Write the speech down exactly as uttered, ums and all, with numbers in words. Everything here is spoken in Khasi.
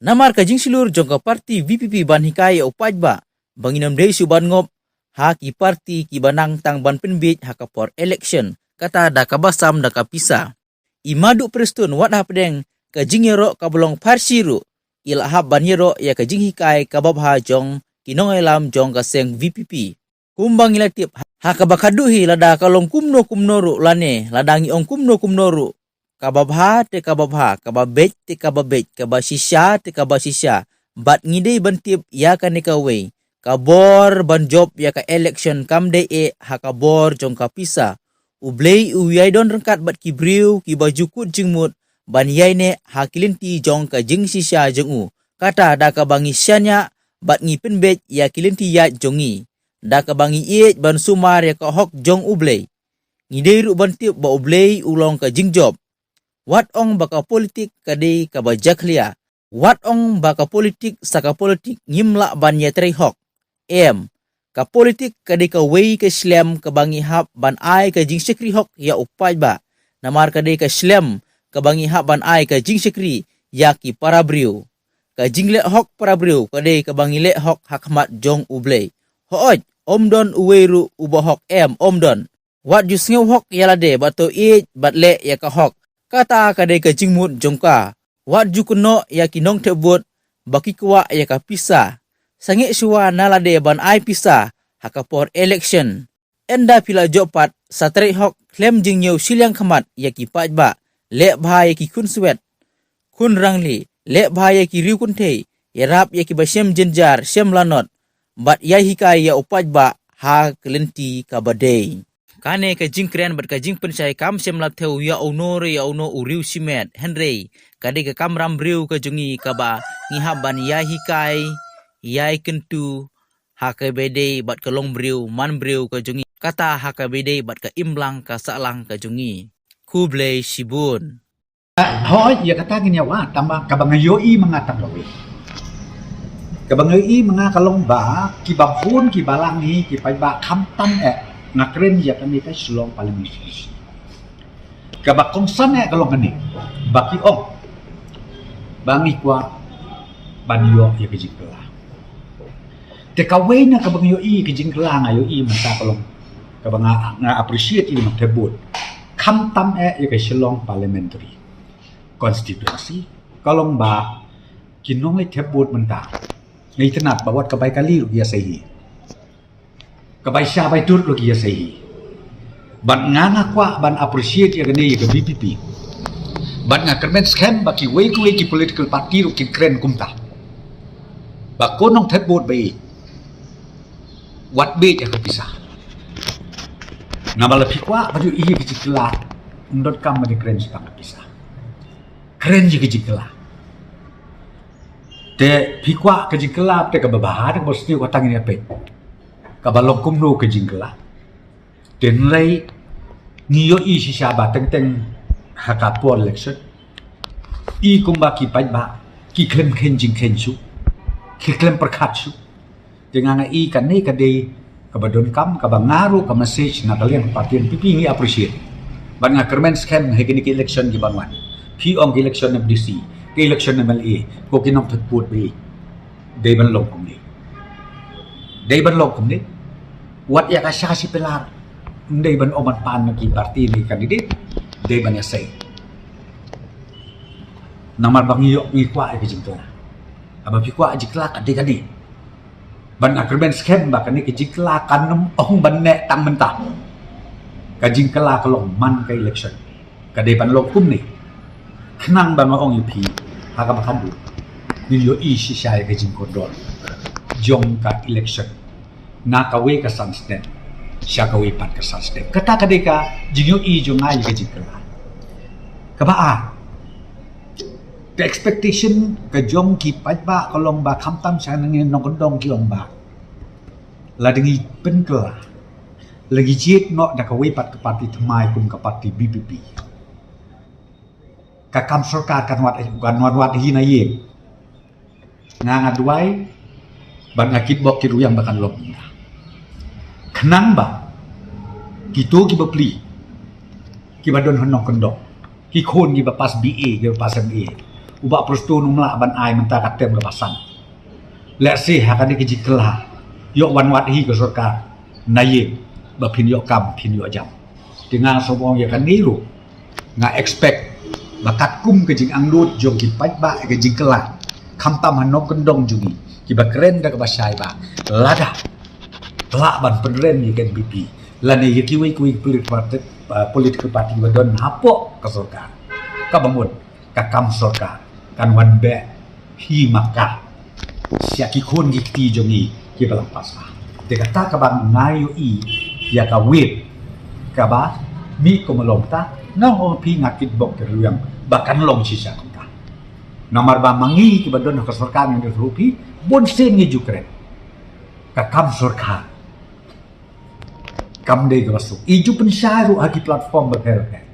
Namar ka jingshlur jong ka parti VPP ban hikai ïa u paidbah ba ngin ym dei shuh ban ngop ha ki parti kiba nang tang ban pynbiej ha ka por election, kata da kaba sam da ka pisa. I Madu Prestone wat hapdeng ka jingïaroh kaba long pharshi ruh, i la hap ban ïaroh ïa ka jinghikai kaba bha jong ki nongïalam jong ka seng VPP. Kumba ngi la tip, ha kaba khadduh hi, lada ka long kumno kumno ruh lane lada ngi ong kumno kumno ruh, kaba bha te kaba bha, kaba beit te kaba beit, kaba shisha te kaba shisha, bad ngi dei ban tip ïa kane kawei, ka bor ban jop ïa ka election kam dei eh ha ka bor jong ka pisa. U Blei u ïai don ryngkat bad ki briew kiba ju kut jingmut ban ïaineh ha ki lynti jong ka jingshisha jong u, kata da kaba ngi shaniah bad ngi pynbeit ïa ki lynti ïaid jong ngi, da kaba ngi ïeit ban sumar ïa ka hok jong U Blei. Ngi dei ruh ban tip ba U Blei u long ka jingjop. Wat ong ba ka politik ka dei kaba jakhlia, wat ong ba ka politik sa ka politik ngim lah ban ïatrei hok. Em, ka politik ka dei kawei ka shlem kaba ngi hap ban ai ka jingshakri hok ïa u paidbah. Namar ka dei ka shlem kaba ngi hap ban ai ka jingshakri ïa ki para briew. Ka jingleh hok para briew ka dei kaba ngi leh hok ha khmat jong U Blei. Hooid, ym don uwei ruh uba hok, em, ym don. Wat ju sngew hok ïa lade bad to ïeit bad leh ïa ka hok. Kata ka dei ka jingmut jong ka. Wat ju kynnoh ïa ki nongthep vote ba ki kwah ïa ka pisa. Sangeh shuwa na lade ban ai pisa ha ka por election. Ynda phi la jop pat, sa trei hok khlem jingñiew shiliang khmat ïa ki paidbah. Leh bha ïa ki khun swet, khun rangli, leh bha ïa ki riew kynthei, ïarap ïa kiba shem jynjar shem lanot, bad ïai hikai ïa u paidbah ha ka lynti kaba dei. Kane ka jingkren bad ka jingpynshai kam shym la thew ïa uno re ïa uno u riew shimet, hynrei ka dei ka kamram briew ka jong ngi kaba ngi hap ban ïai hikai, ïai kyntu ha kaba dei bad ka longbriew manbriew ka jong ngi, kata ha kaba dei bad ka imlang ka sahlang ka jong ngi. Khublei shibun. Hooid, ïa kata ngin ïa wad, tangba kaba nga ïohi ma nga tang kawei. Kaba nga ïohi ma nga ka long ba kiba bun kiba lang hi ki paidbah, khamtam eh, nga kren ïa kane ka Shillong Parliamentary Constituency. Kaba kongsan eh ka long kane, ba ki ong ba ngi kwah ban ïoh ïa ka jingkylla. Te kawei na kaba nga ïohi ka jingkylla, nga ïohi mynta ka long kaba nga, nga appreciate ïa ki nongthep vote. Khamtam eh ïa ka Shillong Parliamentary Constituency, ka long ba ki nongthep vote mynta, nga itynnad ba wat ka bai kali ruh ki ïasei hi, ka bai sha bai tut ruh ki ïasei hi. Bad nga, nga kwah ban appreciate ïa kane ïa ka VPP. Bad nga kyrmen skhem ba kiwei kiwei ki political party ruh kin kren kumta, ba ko nongthep vote ba ïeit, wat beit ïa ka pisa. Namar lada phi kwah ban ïohi ïa ka jingkylla, ym donkam ban ïakren shaphang ka pisa. Kren ïa ka jingkylla. Te phi kwah ka jingkylla te kaba bha, te kaba sniew, kata ngin ïa peit kaba long kumno ka jingkylla. Te hynrei ngi ïohi shisha ba teng teng ha ka por election, i kumba ki paidbah ki khlem kheiñ jingkheiñ shuh, ki khlem pyrkhat shuh. Te nga, nga i kane ka dei kaba donkam, kaba nga ruh ka message na ka liang party NPP ngi appreciate. Bad nga kyrmen skhem ha kine ki election ki ban wan, phi ong ki election MDC, ki election MLA, ko ki nongthep vote ba ïeit, dei ban long kumne. Dei ban long kumne. Wat ïa ka sha shi pillar, ym dei ban ong ban pan na ki party ne candidate, dei ban ïasei. Namar ba ngi ïoh, ngi kwah ïa ka jingkylla. Haba phi kwah jingkylla ka dei, ka dei. Bad nga kyrmen skhem ba kane ka jingkylla kan ym ong ban neh tang mynta. Ka jingkylla ka long man ka election. Ka dei ban long kumne. Khnang ba nga ong ïa phi, ha kaba khadduh, ngin ïohi shisha ïa ka jingkordor jong ka election na kawei ka san snem sha kawei pat ka san snem. Kata ka dei ka jingïohi jong nga ïa ka jingkylla. Kaba ar, ka expectation ka jong ki paidbah ka long ba khamtam sha ngi nongkyndong ki ong ba lada ngi pynkylla, la ngi jied noh da kawei pat ka party thymmai kum ka party VPP, ka kam sorkar kan wad, kan wad, wad hi na ïing. Nga, nga duwai bad nga kitbok kitrwiang ba kan long kumta. Khnang ba kito ki bapli, kiba don ha nongkyndong, ki khun kiba pass BA, kiba pass MA, U Bah Prestone um lah ban ai mynta ka term kaba san. Lehse ha kane ka jingkylla, ïoh wan wad hi ka sorkar, na ïing, ba phin ïoh kam, phin ïoh jam. Te nga sngewbha ong ïa kane ruh, nga expect ba katkum ka jingangnud jong ki paidbah ïa ka jingkylla, khamtam ha nongkyndong jong ngi, kiba kren da kaba shai bha, lada lah ban pynrem ïa ka N P P lane ïa kiwei kiwei political party, uh, political party ba don hapoh ka sorkar. Kaba mut ka kam sorkar kan wan beh hi ma ka sha ki khun ki kti jong ngi kiba la pass. Te kata kaba nga ïohi ïa ka whip kaba mih kum long ta, nga ong phi, nga kitbok ki rwiang ba kan long shisha kumta. Namar ba ma ngi kiba don ha ka sorkar ngi ruh phi, bun sien ngi ju kren. Ka kam sorkar kam dei kaba suk. I ju pynshai ruh ha ki platform bapher bapher.